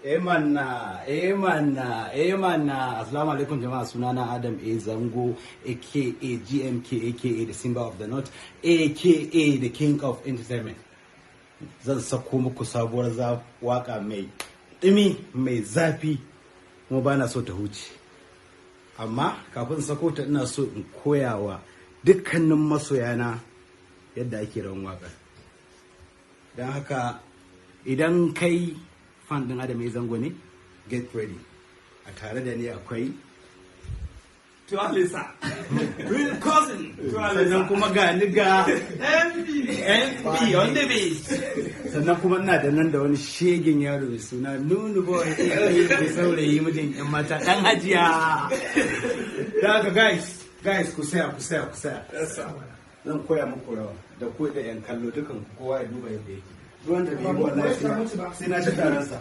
Eh mana, eh mana, eh mana. Assalamu alaikum jama'a, sunana Adam A Zango, aka GMK, aka the Simba of the North, aka the King of Entertainment. Zan sako muku sabuwar waka mai ɗumi, mai zafi, kuma bana so ta huce. Amma kafin sako ta, ina so in koya wa dukkanin masoyana yadda ake rawan waƙar. Don haka idan kai fan ɗin Adam A Zango ne, get ready. A tare da ni akwai Tualisa. Real cousin. Sannan kuma ga ni ga MB. MB on the beat. Sannan kuma ina da nan da wani shegen yaro mai suna Nunu Boy, mai saurayi, mijin yan mata, dan hajiya. Da haka guys, guys, ku saya, ku saya, ku saya. Zan koya muku rawa da ku da yan kallo dukan kowa ya duba yadda yake. Duk wanda bai yi wallahi sai na ci taron sa.